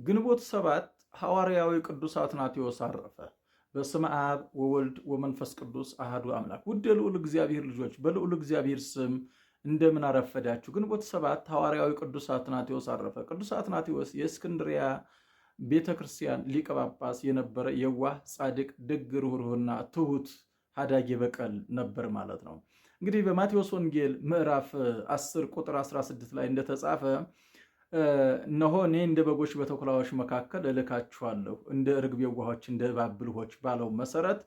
ግንቦት 7 ሐዋርያዊ ቅዱስ አትናቴዎስ አረፈ። በስመ አብ ወወልድ ወመንፈስ ቅዱስ አሐዱ አምላክ። ውድ የልዑል እግዚአብሔር ልጆች፣ በልዑል እግዚአብሔር ስም እንደምን አረፈዳችሁ። ግንቦት 7 ሐዋርያዊ ቅዱስ አትናቴዎስ አረፈ። ቅዱስ አትናቴዎስ የእስክንድሪያ ቤተ ክርስቲያን ሊቀ ጳጳስ የነበረ የዋህ፣ ጻድቅ፣ ደግ፣ ርኅሩህና ትሁት ሀዳጌ በቀል ነበር ማለት ነው። እንግዲህ በማቴዎስ ወንጌል ምዕራፍ 10 ቁጥር 16 ላይ እንደተጻፈ፣ "እነሆ እኔ እንደ በጎች በተኩላዎች መካከል እልካችኋለሁ፣ እንደ እርግብ የዋሆች፣ እንደ እባብ ብልሆች" ባለው መሰረት፣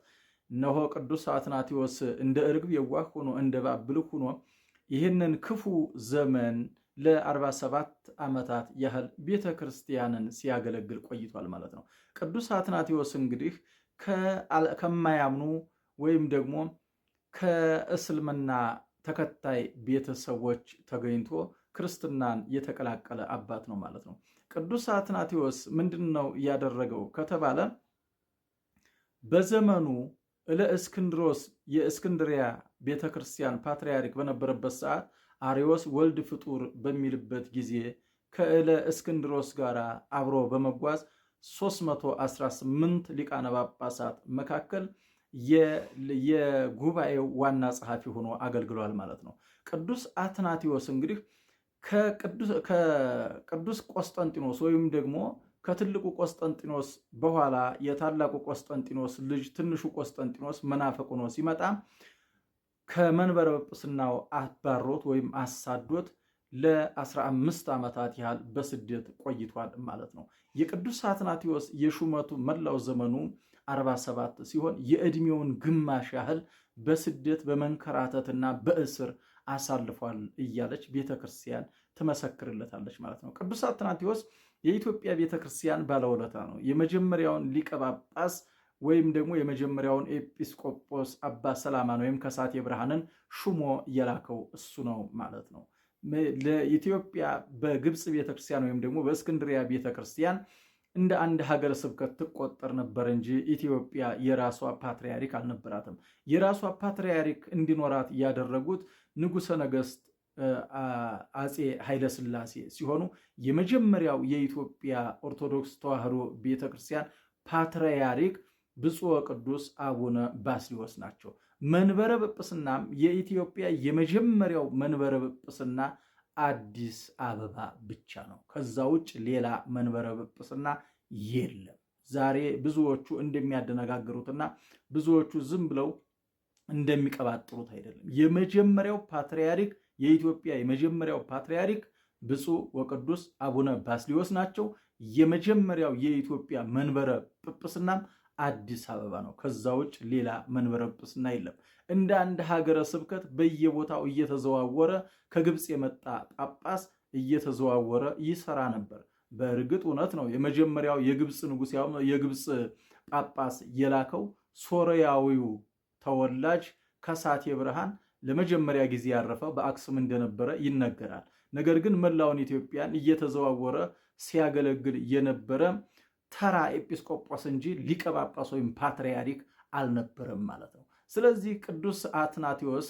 እነሆ ቅዱስ አትናቴዎስ እንደ እርግብ የዋህ ሆኖ፣ እንደ እባብ ብልህ ሆኖ ይህንን ክፉ ዘመን ለ47 ዓመታት ያህል ቤተ ክርስቲያንን ሲያገለግል ቆይቷል ማለት ነው። ቅዱስ አትናቴዎስ እንግዲህ ከማያምኑ ወይም ደግሞ ከእስልምና ተከታይ ቤተሰቦች ተገኝቶ ክርስትናን የተቀላቀለ አባት ነው ማለት ነው። ቅዱስ አትናቴዎስ ምንድን ነው ያደረገው ከተባለ፣ በዘመኑ እለእስክንድሮስ የእስክንድሪያ ቤተክርስቲያን ፓትርያርክ በነበረበት ሰዓት፣ አሪዎስ ወልድ ፍጡር በሚልበት ጊዜ ከእለ እስክንድሮስ ጋር አብሮ በመጓዝ 318 ሊቃነ ጳጳሳት መካከል የጉባኤው ዋና ጸሐፊ ሆኖ አገልግሏል ማለት ነው። ቅዱስ አትናቴዎስ እንግዲህ ከቅዱስ ቆስጠንጢኖስ ወይም ደግሞ ከትልቁ ቆስጠንጢኖስ በኋላ የታላቁ ቆስጠንጢኖስ ልጅ ትንሹ ቆስጠንጢኖስ መናፍቅ ሆኖ ሲመጣ ከመንበረ ጵጵስናው አባሮት ወይም አሳዶት ለ15 ዓመታት ያህል በስደት ቆይቷል ማለት ነው። የቅዱስ አትናቴዎስ የሹመቱ መላው ዘመኑ 47 ሲሆን የዕድሜውን ግማሽ ያህል በስደት፣ በመንከራተትና በእስር አሳልፏል እያለች ቤተክርስቲያን ትመሰክርለታለች ማለት ነው። ቅዱስ አትናቴዎስ የኢትዮጵያ ቤተክርስቲያን ባለውለታ ነው። የመጀመሪያውን ሊቀ ጳጳስ ወይም ደግሞ የመጀመሪያውን ኤጲስቆጶስ አባ ሰላማን ወይም ከሳቴ ብርሃንን ሹሞ የላከው እሱ ነው ማለት ነው። ለኢትዮጵያ በግብፅ ቤተክርስቲያን ወይም ደግሞ በእስክንድሪያ ቤተክርስቲያን እንደ አንድ ሀገረ ስብከት ትቆጠር ነበር እንጂ ኢትዮጵያ የራሷ ፓትርያርክ አልነበራትም። የራሷ ፓትርያርክ እንዲኖራት ያደረጉት ንጉሠ ነገሥት አፄ ኃይለሥላሴ ሲሆኑ የመጀመሪያው የኢትዮጵያ ኦርቶዶክስ ተዋሕዶ ቤተክርስቲያን ፓትርያርክ ብፁዕ ወቅዱስ አቡነ ባስልዮስ ናቸው። መንበረ ጵጵስናም የኢትዮጵያ የመጀመሪያው መንበረ ጵጵስና አዲስ አበባ ብቻ ነው። ከዛ ውጭ ሌላ መንበረ ጵጵስና የለም። ዛሬ ብዙዎቹ እንደሚያደነጋግሩትና ብዙዎቹ ዝም ብለው እንደሚቀባጥሩት አይደለም። የመጀመሪያው ፓትርያርክ፣ የኢትዮጵያ የመጀመሪያው ፓትርያርክ ብፁዕ ወቅዱስ አቡነ ባስልዮስ ናቸው። የመጀመሪያው የኢትዮጵያ መንበረ ጵጵስናም አዲስ አበባ ነው። ከዛ ውጭ ሌላ መንበረ ጵጵስና የለም። እንደ አንድ ሀገረ ስብከት በየቦታው እየተዘዋወረ ከግብፅ የመጣ ጳጳስ እየተዘዋወረ ይሰራ ነበር። በእርግጥ እውነት ነው። የመጀመሪያው የግብፅ ንጉሥ፣ የግብፅ ጳጳስ የላከው ሶርያዊው ተወላጅ ከሳቴ ብርሃን ለመጀመሪያ ጊዜ ያረፈው በአክሱም እንደነበረ ይነገራል። ነገር ግን መላውን ኢትዮጵያን እየተዘዋወረ ሲያገለግል የነበረ ተራ ኤጲስቆጶስ እንጂ ሊቀ ጳጳስ ወይም ፓትርያርክ አልነበረም ማለት ነው። ስለዚህ ቅዱስ አትናቴዎስ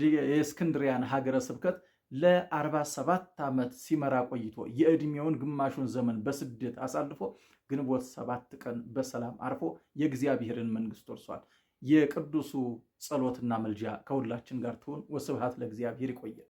የእስክንድሪያን ሀገረ ስብከት ለ47 ዓመት ሲመራ ቆይቶ የዕድሜውን ግማሹን ዘመን በስደት አሳልፎ ግንቦት 7 ቀን በሰላም አርፎ የእግዚአብሔርን መንግስት ወርሷል። የቅዱሱ ጸሎትና መልጃ ከሁላችን ጋር ትሁን። ወስብሐት ለእግዚአብሔር። ይቆያል።